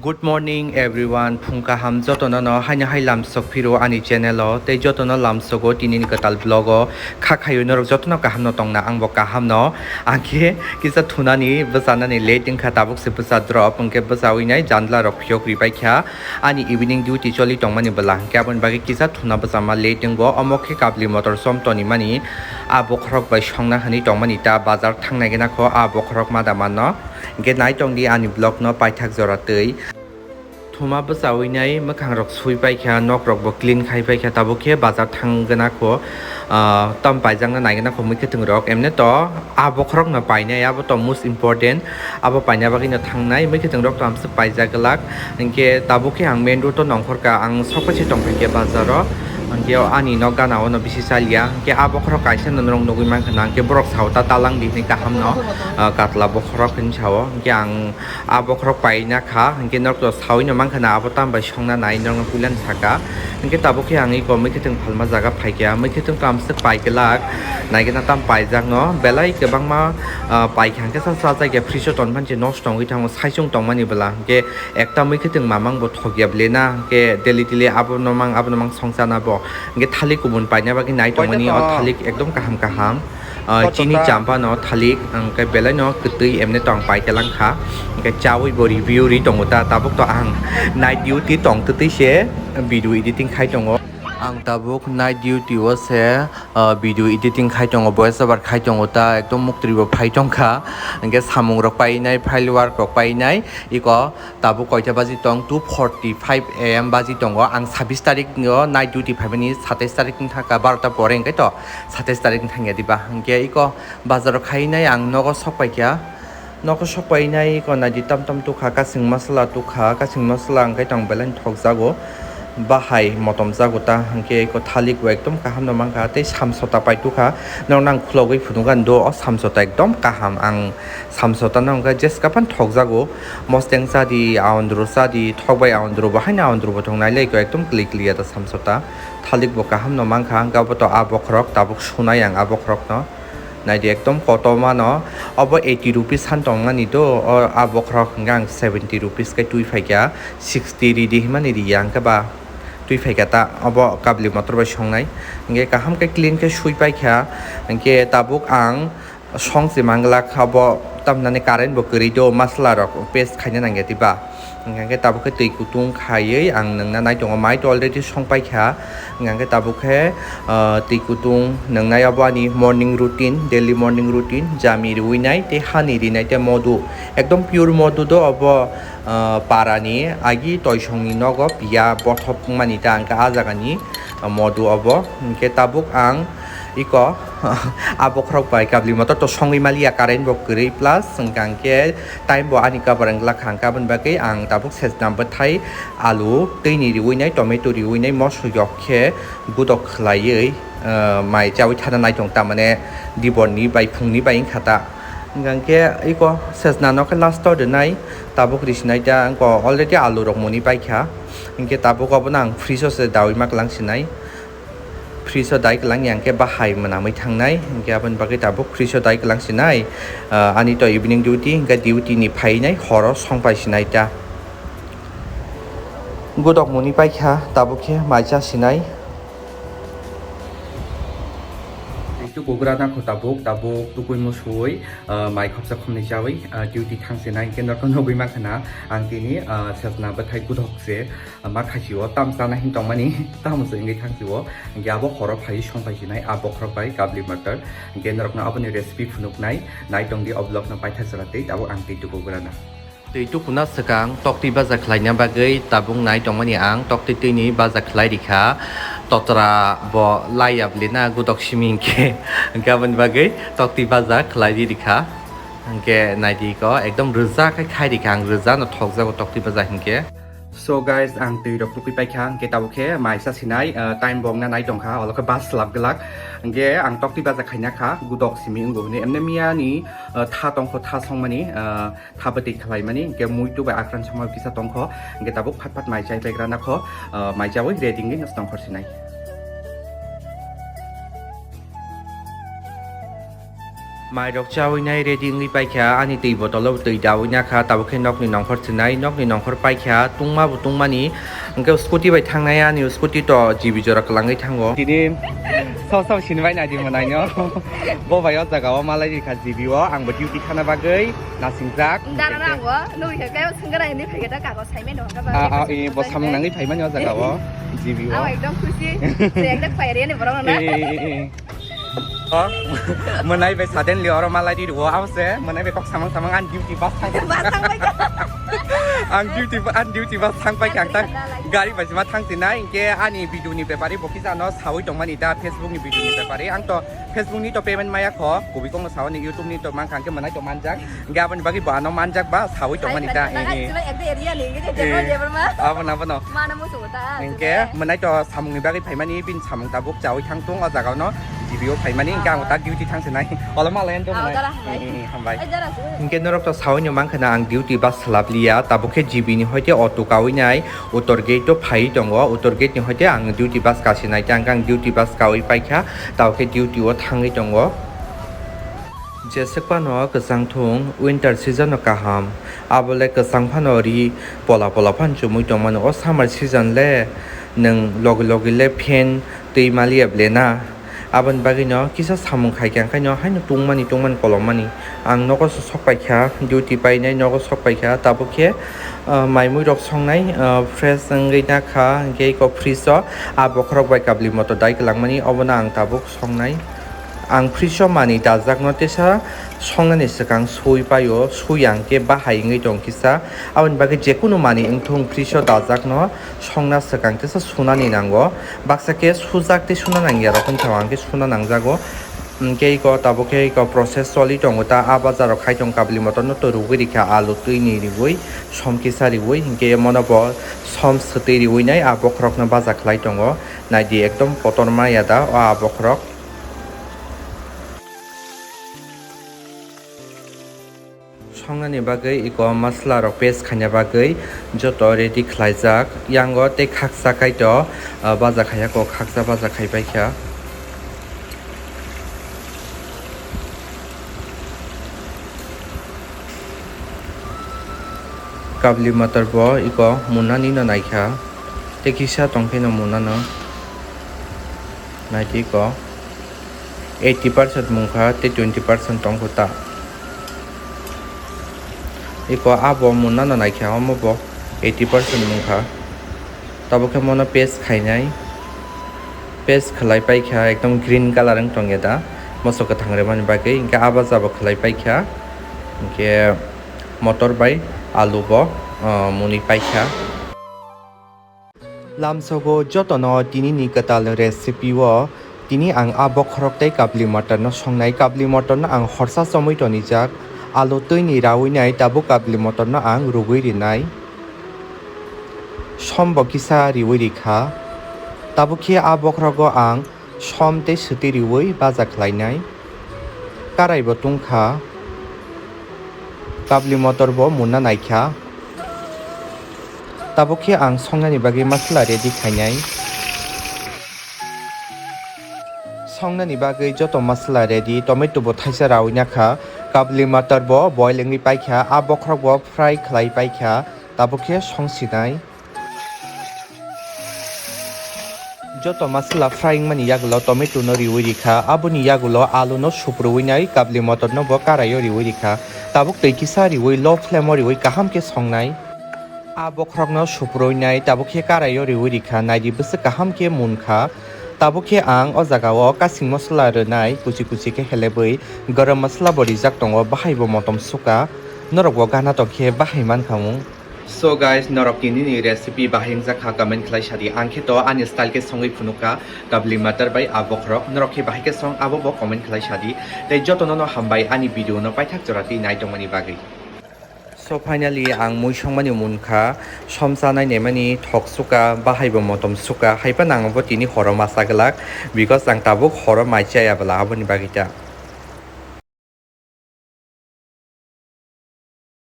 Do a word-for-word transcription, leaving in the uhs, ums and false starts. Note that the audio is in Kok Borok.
Good morning everyone, phung kaham jotono no haino hai lamsok phiro ani channel o, tei jotono lamsogo tinini kwtal vlog o. Kha khayo norok jotono kaham no tongna, ang bo kaham no. Ang khe kisa thunani bwchanani late wngkha, tabuk se bwcha drop, hwnkhe bwchawi nai jandla rok phiyok ri paikha. Ani evening duty choli tongmani bwla, hwnkhe aboni bagwi kisa thuna bwchama late wngo. Omo khe kabli motor chom tonimani, a bokhorok bai songna hwnwi tongmani ta bazar thangnai gana kho a bokhorok ma da manno. Hwnkhe nai tongdi ani vlog no paithak jora twi. Thuma bwchawi nai mwkhang rok sui paikha, nok rok bo clean khai paikha, tabuk khe bazar thang gana kho, ah, tam paijakna nai gana kho mwkhwtwng rok. Emne to a bokhorok no painai, abo to most important, abo paina bagwi no thangnai, mwkhwtwng rok to amswk paijak glak. Hwnkhe tabuk khe ang main road o nongkhor kha, ang sok pai se tong phaikha bazar o. Hwnkhe ani nok gana o no bisi chaliya, hwnkhe a bokhorok kaisa no norok nugwi mankha na, hwnkhe borok sao ta talang di hinwi kaham no, ah, katla bokhorok hinwi sao, hwnkhe ang a bokhorok paina kha, hwnkhe norok to saui no mankha na abo tam bai songna nai norok no puila ni saka. Hwnkhe tabuk khe ang iko mwkhwtwng phalma jaga phaikha, mwkhwtwng to amswk pai glak, nai gana tam paijak no, belai kwbangma, ah, paikha hwnkhe sa chajak ya, fridge o ton phan se nosto wngwi thango, saichung tongmani bwla, hwnkhe ekta mwkhwtwng mamang bo thok ya ble na, hwnkhe daily daily abo no mang, abo no mang song chana bo, hwnkhe thalik kubun paina bagwi nai tongmani o thalik ekdom kaham kaham. Ah, chini champa no thalik, ang khe belai no kwtwi emne tong pai kelang kha. Hwnkhe chawi bo review ri tongo ta, tabuk to ang night duty tong twtwi se video editing khai tongo. Ang tabuk night duty o se, ah, video editing khai tongo, voice over khai tongo ta, ekdom muktwi bo phai tongkha. Hwnkhe samung rok painai, file work rok painai, iko tabuk koita baji tong, two forty five A M baji tongo. Ang sabis tarik o night duty phaimani, satais tarik wngkha barota pore hwnkhe to. Satais tarik wng thangya diba, hwnkhe iko bazaro khainai ang nogo sok paikha. Nogo sok painai iko naidi tam tam tukha, kasing masala tukha, kasing masala hwnkhe tong belai thokjago, bahai motom jago ta, hwnkhe iko thalik bo ekdom kaham no mankha, tei samsota pai tukha. Norok nang khulogwi phunukha do, o samsota ekdom kaham, ang samsota no hwnkhe jeska phan thokjago, mosteng chadi, aondro chadi, thokbai aondro bo haino aondro bo thong nailai iko ekdom kli kli ya ta samsota. Thalik bo kaham no mankha, hwnkhe abo to a bokhorok, tabuk sunai ang a bokhorok no. Naidi ekdom kotorma no, obo eighty rupees han tongmani do, o a bokhorok hwnkhe ang seventy rupees khe twi phaikha, sixty ridi himani riya hwnkhe ba twi phaikha ta, obo kabli motor bai songnai. Hwnkhe kaham khe clean khe sui paikha, hwnkhe tabuk ang song se manglak kha bo, tamhinani current bo kwrwi do, masala rok paste khaina nangya diba. Hwnkhe tabuk khe twi kutung khaiwi ang nwngna nai tongo, mai to already song paikha. Hwnkhe tabuk khe, ah, twi kutung nwngnai, obo ani morning routine, daily morning routine, jami riwi nai tei hani rinai tei modu, ekdom pure modu do obo, ah, parani agi toisongni nogo piya bothop wngmani ta, hwnkhe ah jagani, ah, modu obo. Hwnkhe tabuk ang iko a bokhorok bai kabli motor to songwi maliya, current bo kwrwi, plus hwnkha hwnkhe time bo ani cover wngla kha, hwnkhe aboni bagwi ang tabuk sejna bwthai, alu, twini riwi nai, tomato riwi nai, moso yok khe gudok khwlaiwi, ah, mai chawi thana nai tong, tamane diborni bai phungni bai wngkha ta. Hwnkha hwnkhe iko sejna no khe last o rwnai, tabuk risinai ta, wngkha already alu rok muni paikha, hwnkhe tabuk obono ang fridge o se dawi ma kwlang sinai. Fridge o dai kwlang ya hwnkhe bahai mwnamwi thangnai, hwnkhe aboni bagwi tabuk fridge o dai kwlang sinai, ah, ani to evening duty, hwnkhe duty ni phainai horo songpai sinai ta. Gudok muni paikha tabuk khe mai cha sinai. Tei tukugra nangkho tabuk, tabuk tukui musui, ah, mai khopsa khomni chawi, ah, duty thang sinai, hwnkhe norokno nugwi mankha na ang tini, ah, sejna bwthai gudok se. Ma khaisio tam chana hin tongmani, tamo se wngwi thang sio. Hwnkhe abo horo phaiwi song phai sinai, a bokhorok bai kabli motor. Hwnkhe norokno aboni recipe phunuknai, nai tongdi o vlog no paitha jora tei tabuk ang twi tukugrana. Twi tukuna swkang toktwi baja khlaina bagwi tabuk nai tongmani ang toktwi twini baja khlai rikha. Totra bo laiya bwlina gudok simi hwnkhe, hwnkhe aboni bagwi toktwi baja khlai ri rikha. Hwnkhe naidi ko ekdom rwja khe khai rikha ang, rwja no thokjago toktwi baja hwnkhe. So guys, ang twi rok tukui paikha, hwnkhe tabuk khe mai cha sinai, ah, time bo wngna nai tongkha, olo khe bus slap glak. Hwnkhe ang toktwi baja khaina kha, gudok simi wngo hwnwi. Emne miya ni, ah, tha tongkho, tha songmani, ah, tha bwtwi khlaimani, hwnkhe muitu bai akrang songma kisa tongkho, hwnkhe tabuk phat phat mai chai paigra nakho, ah, mai chawi ready wngwi nokh tongkhor sinai. Mairok chawi nai ready wngwi paikha, ani twi botolo twi dawi nakha, tabuk khe nokni nongkhor swnai, nokni nongkhor paikha, tungma bo tungmani, hwnkhe scooty bai thangnai, ani scooty to G B jora kwlangwi thango. Tini so so sinibai naidi mwnaino. Bo bai o jaga o malai rikha G B o, ang bo duty thana bagwi nasingjak. Dara na ang bo, nugwi khe kebo swngara hinwi phaikhe da kago saimano hwnkhe ba. Ah, ah, eh, bo samung nangwi phaimani o jaga o, G B o. Ang ekdom khusi, je ekdom khairi ani borok na. Eh, eh, eh, eh. Oh, mwnai bai suddenly oro malai di rwo, abo se mwnai bai kok samang samang ang duty bus thang. Bus thang bai kha. Ang duty, ang duty bus thang pai kha, ang tang gari bai sima thang sinai, hwnkhe ani video ni bepari bo kisa no sawi tongmani da, Facebook ni video ni bepari, ang to Facebook ni to payment maya kho, kubi kong no sawi ni, YouTube ni to mankha, hwnkhe mwnai to manjak. Hingke aboni bagwi bo ano manjak ba sawi tongmani ta, eh, eh. Abo na, abo no. Hingke mwnai to samungni bagwi phaimani, bini samung tabuk chawi thang tung o jaga no, G B o phaimani, hingke ang ta duty thang sinai. Olo malai ang to mwnai. Eh, eh, hambai. Hingke norok to sawi no mankha na ang duty bus swlap liya, tabuk khe G B ni hoite auto kawi nai, Uttor gate to phai tongo, Uttor gate ni hoite ang duty bus kasi nai, tei ang duty bus kawi paikha, tabuk khe duty o thangwi tongo. Jeswk phano kwchang thung, winter season no kaham. Abo le kwchang phano ri pola pola phano chumui tongmano. O summer season le nwng logi logi le fan twi maliya ble na. Aboni bagwi no kisa samung khai khe, ang khaino haino tungmani tungmani kolomani. Ang nogo sok paikha, duty painai nogo sok paikha, tabuk khe, ah, mai mui rok songnai, ah, fresh wngwi nakha, hingke eko fridge o ah bokhorok bai kabli motor dai kwlangmani, obono ang tabuk songnai. Ang fridge o manwi dajakno teisa songnani swkang sui paio, sui ang khe bahai wngwi tong kisa. Aboni bagwi jekunu manwi wngthung fridge o dajakno songna swkang teisa sunani nango. Baksa khe sujak tei suna nangya rok wngkha, ang khe suna nangjago. Hwnkhe iko tabuk khe iko process choli tongo ta, a bajar rok khai tong kabli motor no to rwgwi rikha, alu twi ni riwi, som kisa riwi, hwnkhe mono bo som swtwi riwi nai a bokhorok no baja khlai tongo. Naidi ekdom kotorma ya da o a bokhorok. Songnani bagwi iko masala rok paste khaina bagwi joto ready khlaijak. Yango tei khaksa kaito, ah, baja khaiya ko, khaksa baja khai paikha. Kabli motor bo iko munani no naikha. Tei kisa tongpheno munano. Naidi iko eighty percent mungkha tei twenty percent tongkho ta. Iko abo munano naikha, omo bo eighty percent mungkha. Tabuk khe mono paste khainai. Paste khlai paikha, ekdom green colour wng tongya da. Moso kwthang rwmani bagwi, hwnkhe abo jabo khlai paikha. Hwnkhe motor bai alu bo, ah, muni paikha. Lamsogo jotono tinini kwtal recipe o tini ang a bokhorok tei kabli motor no songnai. Kabli motor no ang horsa chomwi tonijak, alu twi ni rawi nai, tabuk kabli motor no ang rwgwi rinai. Som bo kisa riwi rikha, tabuk khe a bokhorogo ang som tei swtwi riwi baja khlainai. Karai bo tungkha, kabli motor bo munna naikha. Tabuk khe ang songnani bagwi masala ready khainai. Songnani bagwi joto masala ready, tomato bo thaisa rawi nakha, kabli motor bo boil wngwi paikha, a bokhorok bo fry khlai paikha, tabuk khe songsinai. Joto masala fry wngmani yagulo tomato no riwi rikha, aboni yagulo alu no suprui nai, kabli motor no bo karai o riwi rikha. Tabuk twi kisa riwi low flame o riwi kaham khe songnai. A bokhorok no suprui nai, tabuk khe karai o riwi rikha, naidi bwswk kaham khe munkha. Tabuk khe ang o jaga o kasing masala rwnai, kuchi kuchi khe helebwi garam masala bo rijak tongo, bahai bo motom suka, norok bo gana tong khe bahai mankha mung. So guys, norok tini ni recipe bahai wngjak kha, comment khlai sadi. Ang khe to ani style khe songwi phunukha, kabli matar bai a bokhorok. Norok khe bahai khe song, abo bo comment khlai sadi. Tei joto no no hambai ani video no paithak jora twi nai tongmani bagwi. So finally ang mui songmani munkha, som chanai nemani thok suka, bahai bo motom suka, haiphano ang bo tini horo ma cha glak, because ang tabuk horo mai chaya bwla aboni bagwi ta.